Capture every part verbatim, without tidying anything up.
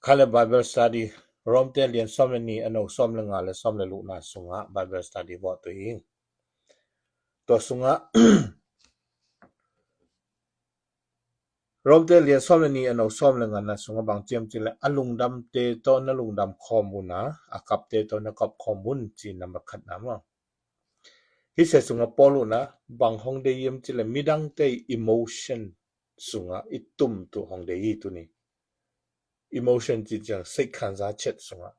Kha le Bible study, Rom te lian sawm le nih, a no sawm le nga le sawm le lukna sungah Bible study vawh tu hi. Tua sungah Rom te lian sawm le nih, a no sawm le ngana sungah bang ci hiam cih leh, a lungdamte tawh na lungdam khawm un a, a kapte tawh na kap khawm un, ci number khatna maw. Hih se sungah Paul un a bang hong deih hiam cih leh, midangte emotion sungah i tum tu hong deih hi tuni. Emotion ci ciang seikhan za chet sungah.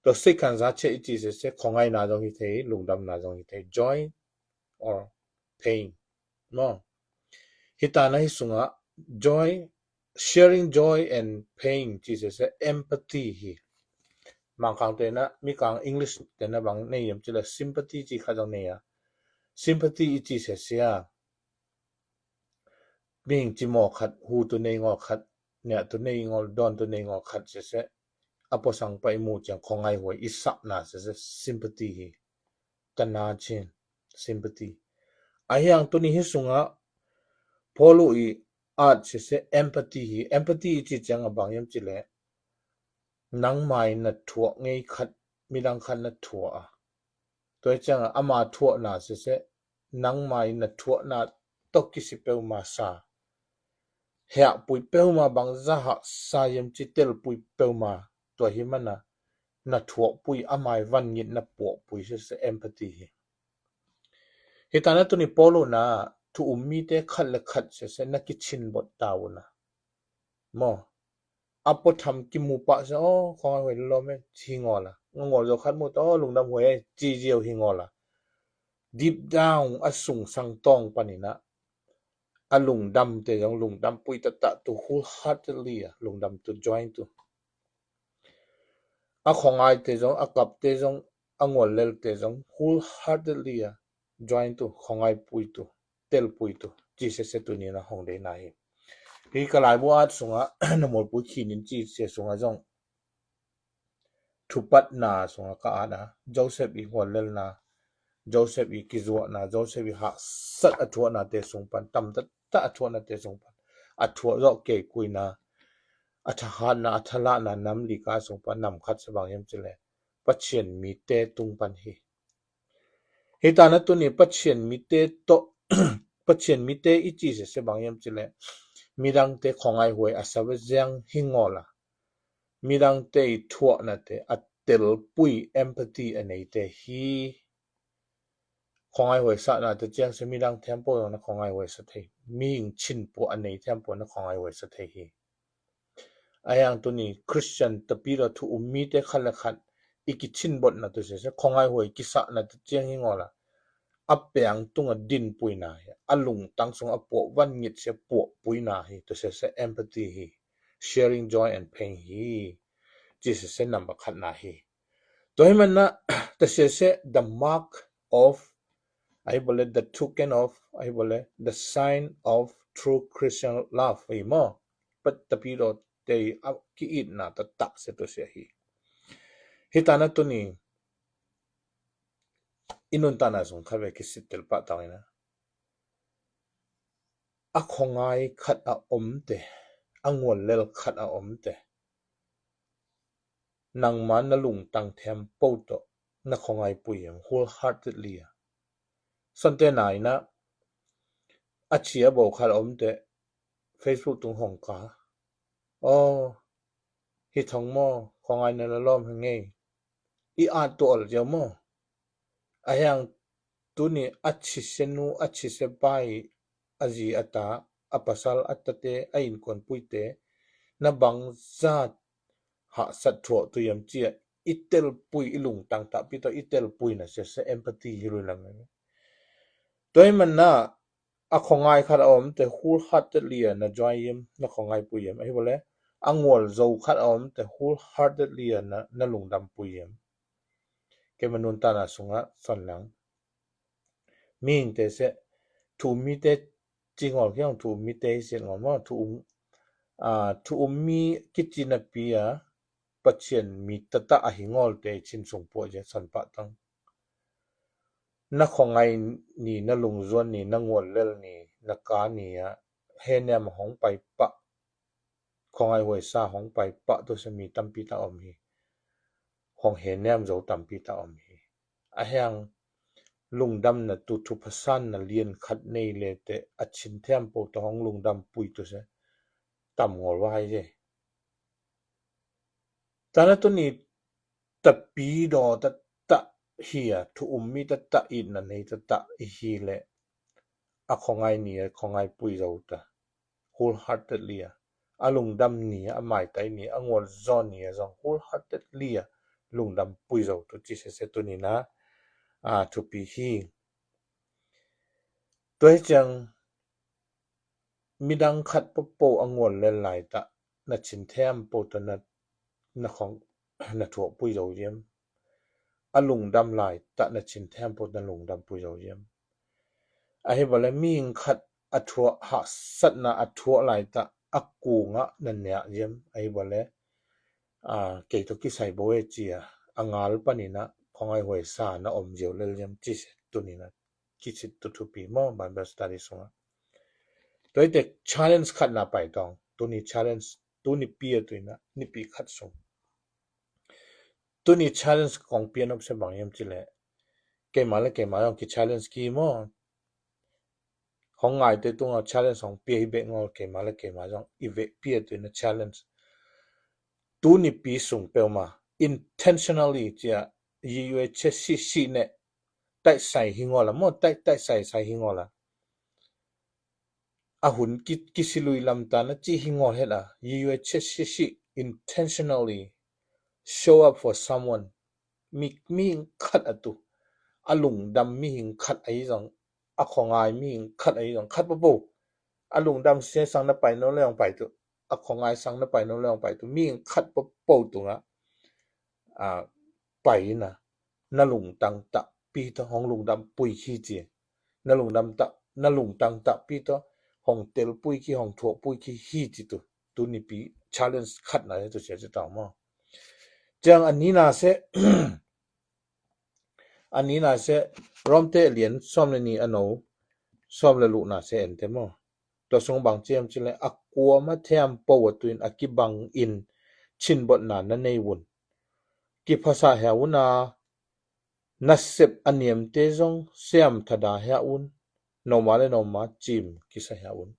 Tua seikhan za chet i ci sese, khuangaihna zong hi thei, lungdamna zong hi thei, joy or pain maw. Hih tana hih sungah joy, sharing joy and pain ci sese, empathy hi. Mangkang tena, Mikang English tena bang nei hiam cih leh sympathy ci khat zong nei a. Sympathy i ci sese a, mihing cimawh khat, hu tu nei ngawl khat, niah tu nei ngawl, dawn tu nei ngawl khat sese, a puasang pah i muh ciang khuangaihhuai i sakna sese, sympathy hi. Tana cin, sympathy. Ahi hang tuni hih sungah Paul uh i at sese, empathy hi. Empathy i ci ciang a bang hiam cih leh, nangmai na thuah ngei khat midang khat na thuah a, tua hi ciangah ama thuahna sese, nangmai na thuahna tawh kisi peuhmah sa, hiahpui peuhmah, bangzah hahsa hiam ci telpui peuhmah, tua hi mana na thuahpui, amai vangit na puahpui sese, empathy hi. Hih tana tuni Paul un a thu um mite khat le khat sese na kicin bot ta un a maw. A puatham kimu pah se, aw, khuangaihhuai lawm e, ci hi ngawl a. Nga ngawl zo khat mu ta, aw, lungdam huai e, ci ziau hi ngawl a. Deep down, a sungsang tawng panin a, a lungdamte zong lungdampui taktak tu, wholeheartedly a lungdam tu, join tu. A khuangaite zong, a kapte zong, a ngawl lelte zong wholeheartedly a join tu, khuangaipui tu, telpui tu, ci sese tuni na hong deihna hi. Hih ka laibu at sungah na mualpui khin in ci se sungah zong thupatna sungah ka at a, Joseph i ngawl lelna, Joseph i kizuahna, Joseph i hahsat a thuahnate sung pan, tam taktak a thuahnate sung pan, a thuah zawh keikuina, a thahatna, a thalahna, nam li ka sung pan nam khat sa bang hiam cih leh, Pathian mite tung pan hi. Hih tana tuni Pathian mite tawh, Pathian mite i ci sese bang hiam cih leh, midangte khuangaihhuai a sa ve ziang hi ngawl a, midangte i thuahnate a telpui, empathy a neite hi. Khuangaihhuai sahnate ciang se midang thempo na khuangaihhuai sa thei, mihing cin pua a nei thempo na khuangaihhuai sa thei hi. Ahi hang tuni Christian tapi lo thu um mite khat le khat i kicin botna tu sese, khuangaihhuai kisahna tu ciang hi ngawl a, a piang tunga dinpuina hi, a lungtang sungah a puah vangit se puahpuina hi, tu sese empathy hi, sharing joy and pain hi, ci sese number khatna hi. Tua hi mana, ta sese the mark of, ahi bole the token of, ahi bole the sign of true Christian love hi maw. Pat tapi lo te a ki-itna taktak se tu sia hi. Hih tana tuni i nuntakna sung khat ve kisit tel pah tang ina, a khuangai khat a omte, a ngawl lel khat a omte, nangma na lungtang thempo tawh na khuangaipui hiam, wholeheartedly a. Sonte na ina, a chia bo khat a omte Facebook tung hong ka, aw, hi thong maw, khuangaihna na lawm hi ngei, i at tuah ziau maw. Ahi hang tuni a cise nu, a cise pa i, a zi a ta, a pasal a tate, a innkuanpuite na bangzah hahsat thuah tu hiam cia i telpui, i lungtang takpi tawh i telpuina sese empathy hi lui lang. Tua hi mana, a khuangai khat a omte wholeheartedly a na join hiam, na khuangaipui hiam, ahi bole a ngawl zo khat a omte wholeheartedly a na, na lungdampui hiam. Keima nuntakna sungah son lang. Mihingte se, thu um mite ci ngawl kiang, thu um mite hi siat ngawl maw, thu um, a, thu um mi kici napi a, Pathian mi taktak ahi ngawlte i cin sung puah zia son pah tang. Na khuangai ni, na lungzuan ni, na ngawl lel ni, na ka ni a, he niam a hong pai pah khuangaih huaisa hong pai pah tu se mi tampi tak om hi. Hong hehnem zo tampi tak om hi. A hiang lungdamna tu thupha sanna lian khat nei le te a chin thempo ta hong lungdam pui tu se tam ngol vai je. Tana tuni tapidaw tattah hi a, thu um mi tattah, itna nei tattah i hi le a khuangaih ni a khuangaih pui zo ta, wholeheartedly a, a lungdam ni a, a maitai ni a, a ngualzaw ni a zong wholeheartedly a lungdam pui zo tu ci sese tuni na a thupi hi. Tua hi ciang midang khat popo a ngual le lai tah na chin thempo ta na, na khong na thuah pui zo diam? A lungdam lai tah na chin thempo ta na lungdam pui zo diam? Ahi bale mihing khat a thuah hahsatna a thuah lai tah a kungah na niah diam? Ahi bale a, kei tawh kisai bo e ci a, a ngal panin a khuangaih huaisa na om ziau lel diam ci se tuni na kisit tu thupi maw Bible study sungah. Tua hi te challenge khat na pai tawng, tuni challenge, tuni pi a tuni na nipi khat sung. Tuni challenge kong pia nop se bang hiam ci le keima le keima zong ki challenge ki maw. Hong ngaite tunga challenge hong pia hi bek ngol, keima le keima zong i vekpi a tuni na challenge. Tuni pi sung peuhmah intentionally ci a, yi yue che si si ne taih sai hi ngol a maw, taih taih sai sai hi ngol a. A hun ki, kisilui lam ta na ci hi ngol het a, yi yue che si si intentionally show up for someone. Mi, mihing khat a tu a lungdam mihing khat ahi zong, a khuangai mihing khat ahi zong, khat popo a lungdam se sang na pai no le ong pai tu, a khuangai sang na pai no le ong pai tu, mihing khat popo tungah a pai na, na lungtang tah pi tawh hong lungdam pui hi ci. Na lungdam tah, na lungtang tah pi tawh hong tel pui ki, hong thuah pui ki hi ci tu. Tuni pi challenge khat na tu sia ci tau maw. Ciang a nina se, a nina se, Romte lian sawm le ni a no sawm le luhna se en te maw. Tua sung bang ciam ci le a kuama thempo a tuin a kibang in chinbotna na nei un. Kiphasa hia un a, nasep a niamte zong siam thada hia un. Noma le noma cim kisa hia un.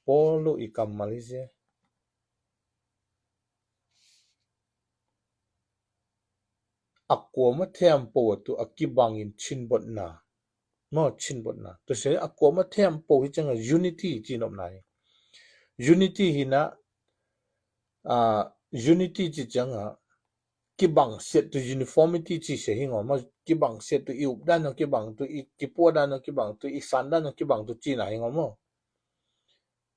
Paulu i kammal hi sia. A kuama thempo a tu a kibangin chinbotna. Maw chinbotna. Tua se a kuama thempo hi cianga unity ci nopna hi. Unity hi na, a, unity ci cianga kibang siat tu uniformity ci se hi ngol maw, kibang siat tu i updan zong kibang tu, i kipua dan zong kibang tu, i sandan zong kibang tu cina hi ngol maw.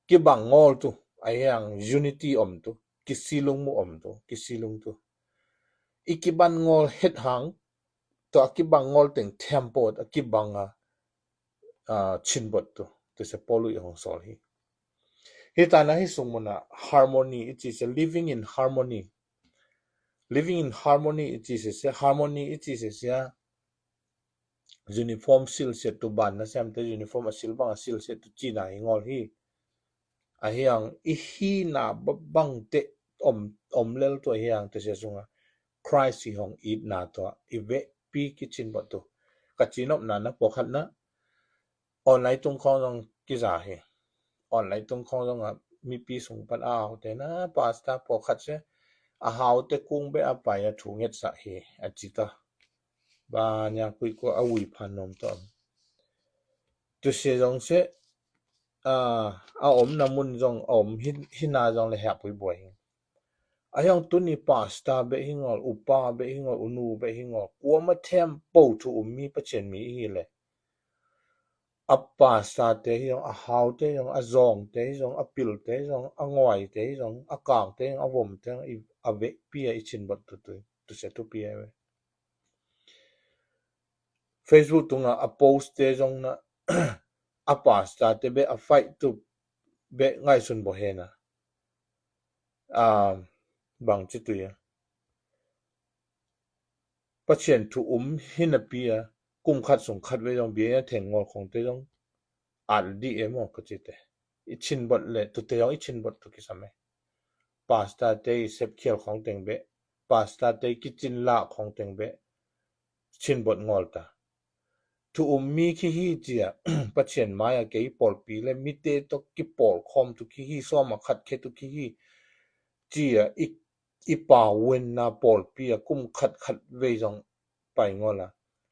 Kibang ngol tu, a hiang unity om tu, kisilung mu om tu, kisilung tu. I kibang ngol het hang, tua a kibang ngol teng thempo a kibang a, a, chinbot tu, tu se Paulu i hong sawl hi. Hi tana hi sung muna harmony i ci se, living in harmony. Living in harmony i ci se se, harmony i ci se se a, uniform silsiat tu ban na siamte uniform a sil bang a silsiat tu cina hi ngol hi. A hiang i hina babang te om, om lel tu a hiang te sia sunga Christ i hong itna tua i vekpi kichin bot tu. Ka cinopna na pawkhatna online tung khawng zong kiza hi. Online tung khawng zong a mipi sung pan a aute na pasta pawkhat se a haute kung be a pai a thu ngetsah hi a cita. Ba nya kuikua a ui phan nom tawh. Tusia zong se a, a omna mun zong a om hi, hina zong le hehpui buai hi. A hiang tuni pasta beh hi ngol, upa beh hi ngol, unu beh hi ngol, kuama thempo thu um mi Pathian mi i hi le a pastate hi zong, a haute hi zong, a zawngte hi zong, a pilte hi zong, a ngaite hi zong, a kangte hi zong, a vomte hi zong, a vekpi a i chin bot tu, tu, tusia thupi a ve. Facebook tunga a postte zong na a pastate beh a faih tu beh ngaihsun bawh hena. A, bang ci tui a Pathian thu um hi napi a kum khat sung khat vei zong bia a theng ngol khongte zong at dih e maw ka cite. i chinbot le tute zong i chinbot tu kisam e. Pastor te i sepkhial khong teng beh, pastor te i kicin lah khong teng beh chinbot ngawl ta. Thu um mi khi hi cia, Pathian mai-a kei pawlpi le mite tawh kipawlkhawm tu khi hi, sawm a khat khe tu khi hi cia i, i pau wenna pawlpi a kum khat khat vei zong pai ngawl a,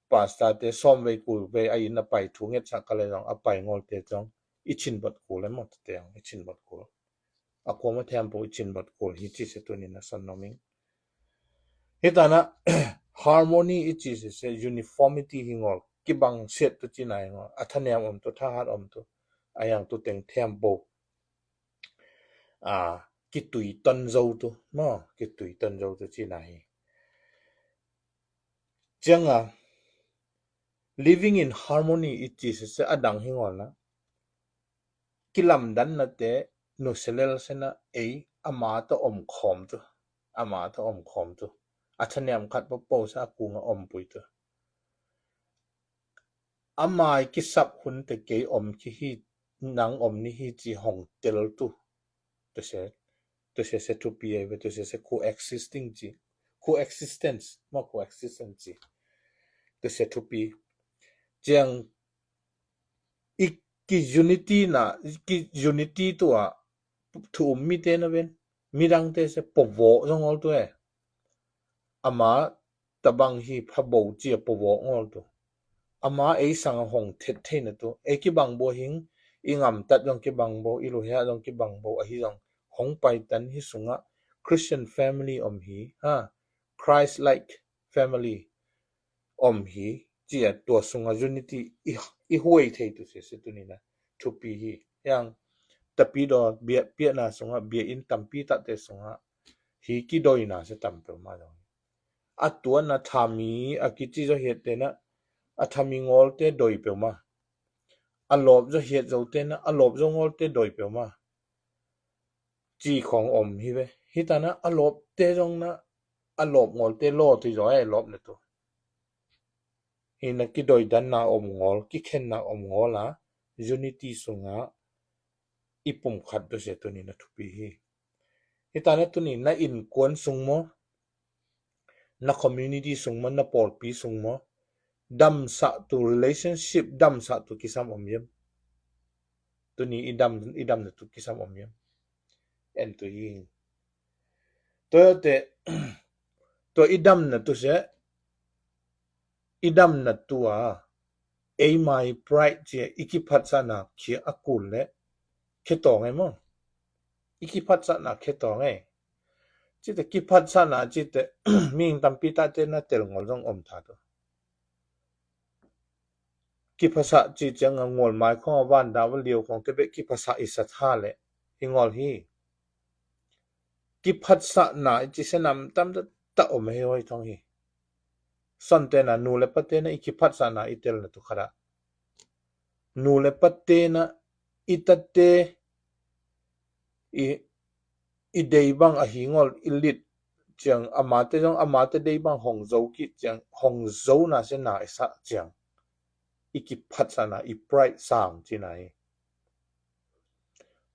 pastor te sawm vei kul vei a inn a pai thu ngetsak ka le zong a pai ngawl te zong i chinbot kul e maw, tute zong i chinbot kul. A kuama thempu i chinbot kul hi ci se tunin a son nom ing. Hi tana harmony i ci se se uniformity hi ngawl, kibang siat tu cina hi ngawl, a thanem om tu, thahat om tu, a yang tu teng thempu a kitui ton zo tu maw, kitui ton zo tu cina hi. Cianga living in harmony i ci se se a dang hi ngawl na, kilamdannate nuselel sena ei ama tawh omkhawm tu, ama tawh omkhawm tu, a thanem khat papo sa a kunga ompui tu. Amai kisap hunte kei om khi hi, nang om ni hi ci hong tel tu. Tuse, tuse se thupi ei ve, tuse se coexisting ci, coexistence maw, coexistence ci. Tuse thupi. Ciang i ki unity na, ki unity tua thu um mite na ven, midangte se pawvawh zong ngawl tu e. Ama tabang hi pha bo cia pawvawh ngawl tu. Ama ei sanga hong thet theina tu. Ei kibang bo hing, i ngamtat zong kibang bo, i luhia zong kibang bo, ahi zong hong paitan hi sunga Christian family om hi, ha, Christ-like family om hi, cia tua sunga unity i, i huai thei tu se se tunina thupi hi. Yang tapidaw bia piahna sunga bia in tampi tate sunga hi kidoina se tam peuhmah zong hi. A tuanna thami a kici zaw hiat tena, a thami ngawlte doi peuhmah. A lawp zaw hiat zo tena, a lawp zaw ngawlte doi peuhmah. Ci khong om hi ve. Hi tana a lawpte zong na, a lawp ngawlte law tui zaw a lawp na tu. Hi na kidoidanna om ngawl, kikhenna om ngawl a, unity sunga i pumkhat tu se tunina thupi hi. Hi tana tuni na innkuan sung maw, na community sung maw, na pawlpi sung maw, damsah tu, relationship damsah tu kisam om yem? Tuni i dam, i damna tu kisam om yem? En tu hi. Tua te, tua i damna tu se, i damna tua, eimai pride cia i kiphatsahna khia a kul le khetawng ei maw? I kiphatsahna khetawng ei. Cite kiphatsahna cite, mihing tampi tate na tel ngawl zong om ta tu. Kiphasah ci cianga ngawl mai khong a van dau a liau khong te beh kiphasah i sa tha le hi ngawl hi. Kiphatsahna i ci se nam tam ta, ta om hi hoi thong hi. Son tena nu le pa tena i kiphatsahna i telna tu khat a, nu le pa tena i tate i, i dei bang ahi ngawl i lit ciang, amate zong amate dei bang hong zo kit ciang, hong zona se na i sah ciang, i kiphatsahna, i pride sang cina hi.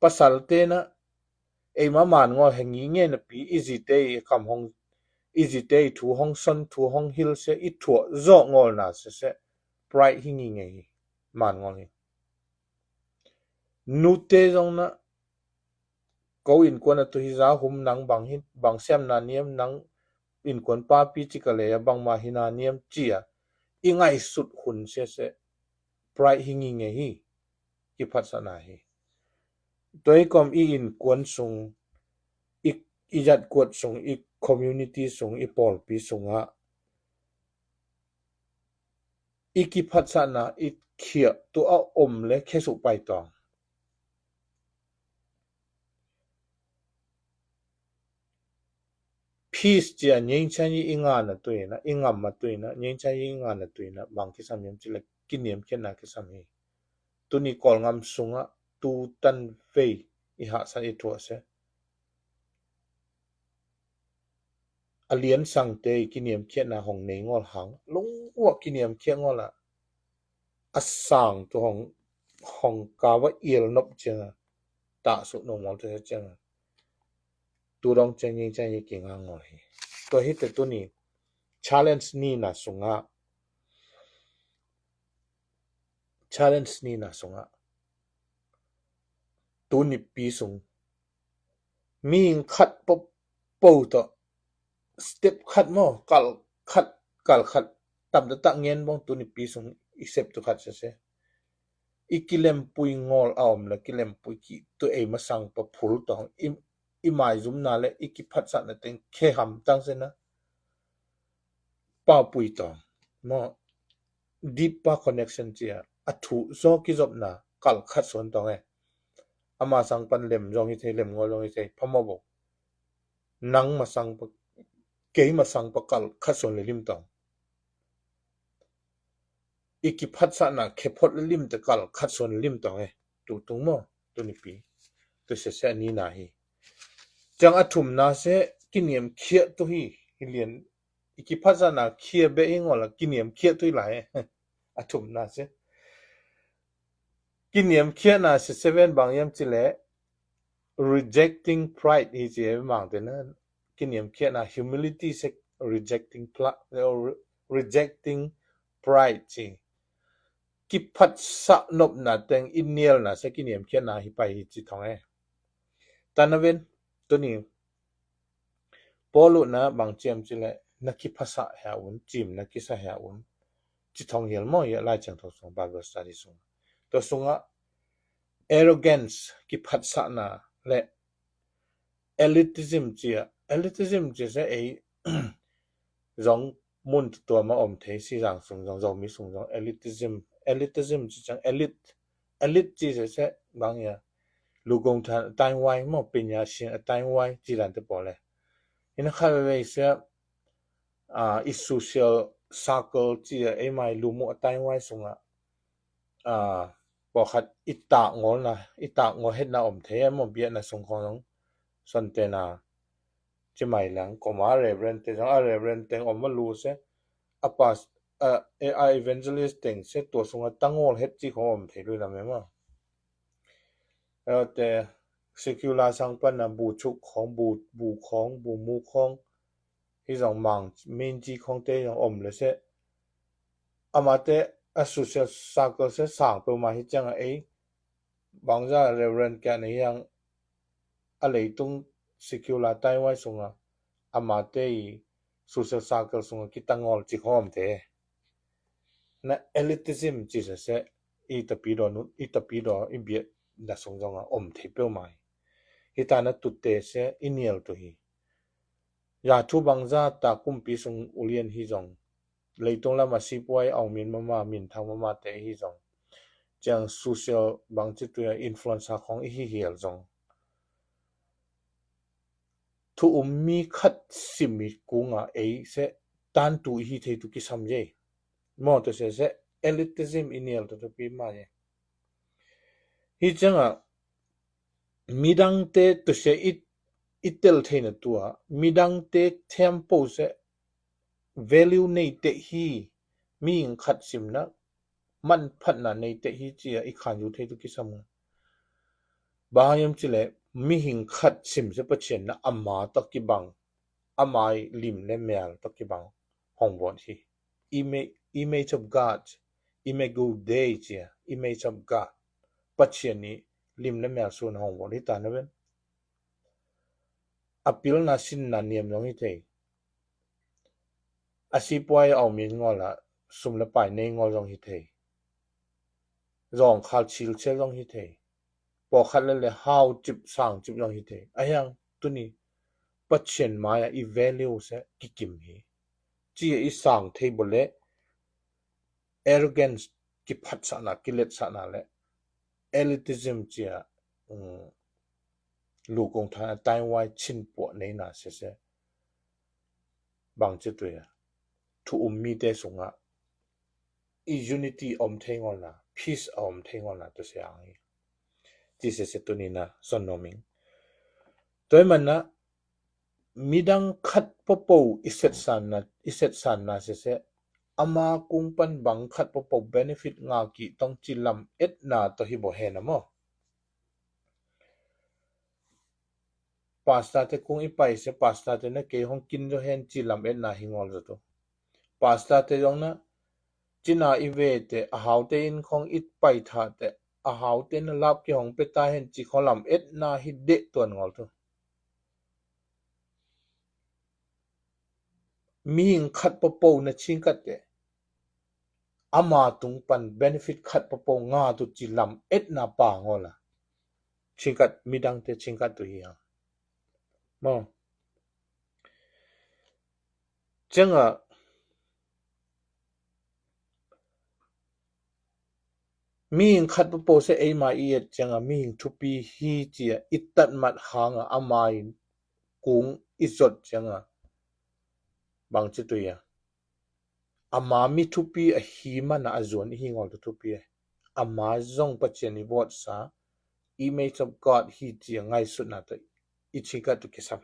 Pasal tena eima man ngawl heng i nge napi i zite i kam hong, i zite i thu hong son, thu hong hil se, i thuah zawh ngawlna se se, pride hi ngi ngei hi. Man ngawl hi. Nute zong na, ko innkuan a tu hi za hum nang bang hi, bang siamna niam, nang innkuan papi ci ka lei a bangma hina niam cia i ngaihsut hun sia se, pride hi ngi ngei hi. Kiphatsahna hi. Tua i kom i innkuan sung, i, i zatkuat sung, i community sung, i pawlpi sungah i kiphatsahna i khiah tu a om le khesuh paitawng. Peace cia nyeingchai i ngana tuina, i ngamma tuina, nyeingchai i ngana tuina, bang kisam hiam cile kiniamkhiatna kisam hi. Tuni Kawlngam sungah tu tan vei i hahsan i thuah se. A liansangte i kiniamkhiatna hong nei ngawl hang, lunguah kiniamkhiat ngawl ah a sang tu hong, hong kava ial nop cianga tah suk nung mawl te ciang tu dong ciang ing ciang i kinga ngol hi. Tua hi te tuni challenge nina sungah challenge nina sungah tunipi sung mihing khat po po tawh step khat maw, kal khat, kal khat tamta tak ngen bong tunipi sung i sep tu khat sese. I kilempui ngol a om le kilempui ki tu ei masang pa phul tong i, i maizumna le i kiphatsahna teng khe ham tang sena paupui tong maw, deep pa connection cia a thu zo kizopna kal khat suan tong e. Ama sang pan lem zong hi thei, lem ngol zong hi thei, phamo bo. Nang masang pa, kei masang pa kal khat suan le lim tong. I kiphatsahna khephot le lim te kal khat suan le lim tong e. Tu tung maw, tunipi. Tu sese a nina hi. Ciang a thumna se kiniam khiah tu hi, hi lian i kiphatsahna khia beh i ngol a kiniam khiah tu i lai e. A thumna se kiniam khiahna se seven bang yam ci le rejecting pride hi ci e mang te na. Kiniam khiahna humility se rejecting pla-, rejecting pride ci. Kiphatsah nopna teng i nialna se kiniam khiahna hi pai hi ci thong e. Tanaven tuni Paul uh na bang ciam ci le na kiphasah hea un, cim na kisah hea un ci thong hial maw hi a Lai Ciang Tho sung Bible study sung. Tua sungah arrogance kiphatsahna le elitism cia, elitism cia se ei zong mun tuam a om thei si zang sung zong Zomi sung zong elitism, elitism ci ciang elite, elite ci se se bang ia lugong than a tainwai maw pinya sian a tainwai ci dan te paw le. Ina kha veve se a i social circle ci a ei mai lumu a tainwai sungah a pawkhat i tak ngolna, i tak ngol hetna om thei a maw biakna sung khong zong son tena ci mai lang koma reverend te zong a reverend teng om a lu se a pas a, a evangelist teng se tua sunga tangol het ci khong om thei lui lam ema. Te secular sang pan a bu chuk khong, bu, bu khong, bu mu khong hi zong mang min ci khong te zong om le se amate a social circle se sang peuhmah hi ciang a ei bangza reverend kia na hiang a leitung secular tainwai sunga amate i social circle sunga kitangol ci khawm te na elitism ci sese i tapidaw nu i tapidaw i biat na sung zonga om thei peuhmah hi. Hita na tutte se i nial tu hi. Ya thu bangza ta kumpi sung ulian hi zong leitung lama sipuai aung min mama min thang mama te hi zong ciang social bangci tuya influencer khong i hi hial zong thu um mi khat sim i kunga ei se tantu i hi thei tu kisam ye. Maw tu se se elitism i nial tu tu pi ma ye. Hi cianga midangte tu se i, i tel theina tua midangte thiampo se value nei te hi. Mihing khat simna manphatna nei te hi cia i khan zu thei tu kisam nga. Bang hang yam ci le mihing khat sim se Pathian na ama tawh kibang, ama i lim le mial tawh kibang hong vawt hi. Ima-, image of God, imago Dei cia, image of God. Pathian i lim le mial sun hong vawt hi ta na ven. A pilna sinna niam zong hi thei. A sipuai a om in ngol a sum le pai nei ngol zong hi thei. Zawngkhal chilchel zong hi thei. Pawkhat le le hau cip sang cip zong hi thei. A hiang tuni Pathian mai-ah i value se kikim hi. Ci-a i sang thei bo le arrogance kiphatsahna kiletsahna le elitism cia um, lukong than a tainwai chinpuah neina sese bang ci tuya thu um mite sungah i unity a om thei ngolna, peace a om thei ngolna tu se ang hi. Ci sese tunina son noming. Tua i manna midang khat popo i setsanna, i setsanna sese ama kung pan bang khat popo benefit nga ki tong ci lam etna to hi bo hena mo. Pastor te kung i pai se, pastor te na kei hong kin zaw hen ci lam etna hi ngawl zaw tu. Pastor te zong na cina i ve te, a haute in khong i pai tha te, a haute na lap ki hong pe ta hen ci khong lam etna hi deh tuan ngawl tu. Mihing khat papo na cingkat te, ama tung pan benefit khat papo nga tu ci lam etna pa ngawl a. Cingkat midang te cingkat tu hi hang. Mo. Ciang a mihing khat papo se eima i et ciang a mihing thupi hi ci a i tat mat hang a ama in kung i zot ciang a bang ci tui a. Ama mi thupi a hi man a a zuan i hi ngawl tu thupi a. Ama zong Pathian i vawt sa, image of God hi ci a ngaisutna ta i cingkat tu kisam.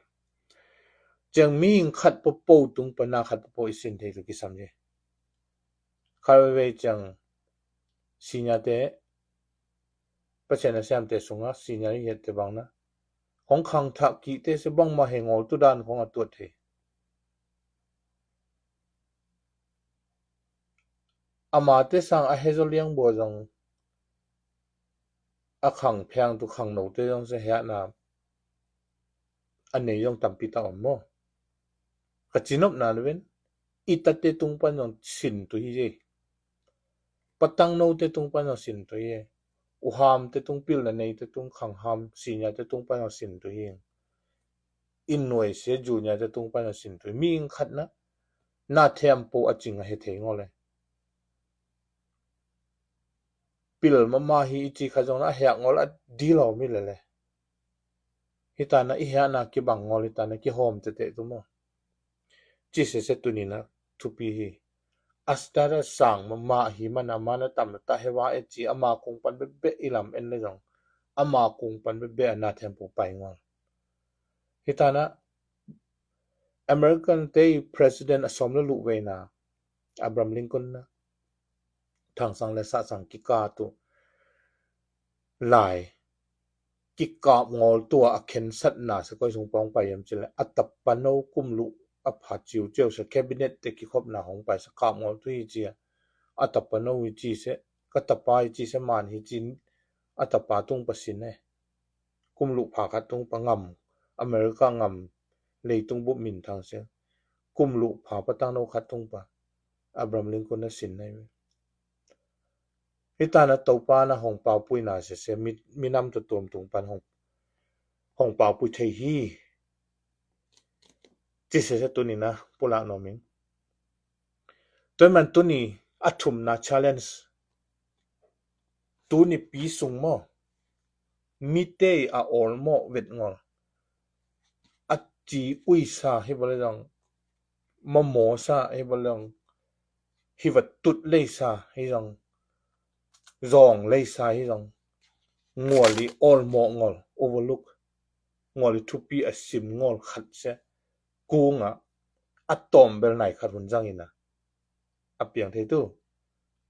Ciang mihing khat papo tung pan na khat papo i sin thei tu kisam ci. Khat veivei ciang senior te, Pathian a siam te sung a senior i het te bang na, hong khang thak kih te se bang ma he ngawl tu dan khong a tuat thei. Ama te sang a he zaw liang bua zong a khang phiang tu khang no te zong se he a na a nei zong tampi ta om maw. Ka cinopna le ven i tate tung pan zong sin tu hi. Patang no te tung pan zong sin tu hi. U ham te tung, pilna nei te tung, khang ham senior te tung pan zong sin tu hi. I nuai se junior te tung pan zong sin tu hi. Mihing khat na na thiampo a cing a he thei ngawl le. Pil mama hi i ci kha zong na a heak ngawl a dilo mi le le. Hi ta na i heak na kibang ngawl hi ta na kihawm tete tu maw. Ci sese tuni na thupi hi. A status sang mama hi man a ma na tam na ta he va e ci ama kung pan bebe i lam en le zong ama kung pan bebe a na thiampo pai ngawl. Hi ta na American te president a sawm le luh veina Abraham Lincoln na thangsang le sahsang kika tu lai kikap ngawl tua a khensatna se koi sung pawng pai yam ci le a tapano kum luh a pha ciuciau se cabinet te kikhopna hong pai se kap ngawl tu hi ci a. A tapano hi ci se, ka tapa hi ci se, man hi ci a tapa tung pa sin e. Kum luh pha khat tung pa ngam, America ngam leitung bup min thang se. Kum luh pha pa tangno khat tung pa Abraham Lincoln na sin nai ve. Hi ta na Topa na hong paupui na sese mi, minam tu tuam tung pan hong, hong paupui thei hi. Ci sese tuni na pulak no ming. Tua man tuni a thumna challenge. Tuni pi sung maw. Mite a awlmawh vet ngawl. A ci uisa hi bale zong. Mamaw sa hi bale zong. Hi va tut leisa hi zong. Zawng leisa hi zong. Ngual i awlmawh ngawl. Overlook. Ngual i thupi a sim ngawl khat se. Kung a a tawm bel nai khat hun zang ina. A piang thei tu.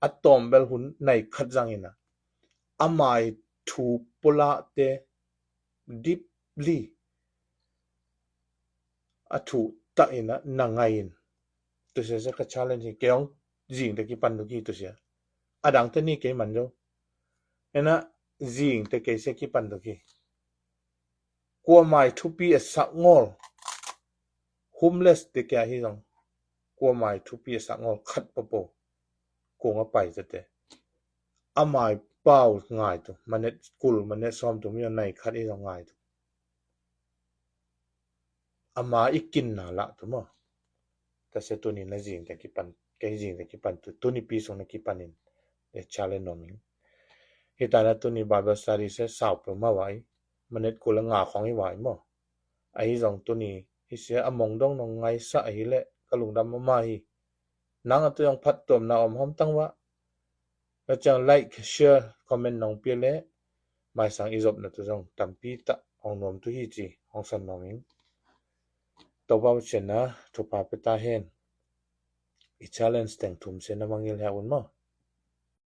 A tawm bel hun nai khat zang ina. A mai thu pula te deeply a thu ta ina na ngai in. Tu se se ka challenge hi kei ong zing te kipan tu ki tu se. A dang te ni kei man zo. Ena zing te kei se kipan tu ki. Kua mai thupi a sak ngawl. Homeless te kia hi zong. Kua mai thupi a sak ngawl khat papo. Kua nga pai te te. A mai pau ngai tu. Manet kul, manet sawm tu mi a nai khat hi zong ngai tu. A ma i kin na la tu mo. Ta se tuni na zing te kipan. Kei zing te kipan tu. Tuni pi sung na kipan in. E challenge no ming. Hi ta na tuni Bible study se sau pe ma wai. Manet kul a nga khong hi wai mo. Ahi zong tuni hi sia a mong dong nong ngaisa ahi le ka lungdam mama hi. Nang a tu zong phattuamna om hom tang wah. Ka ciang like, share, comment nong pia le maisang i zopna tu zong tampi tah hong nuam tu hi ci hong san nuam ing. Topa Pasian na thupha pia ta hen. I challenge teng thum se na mangil hia un maw.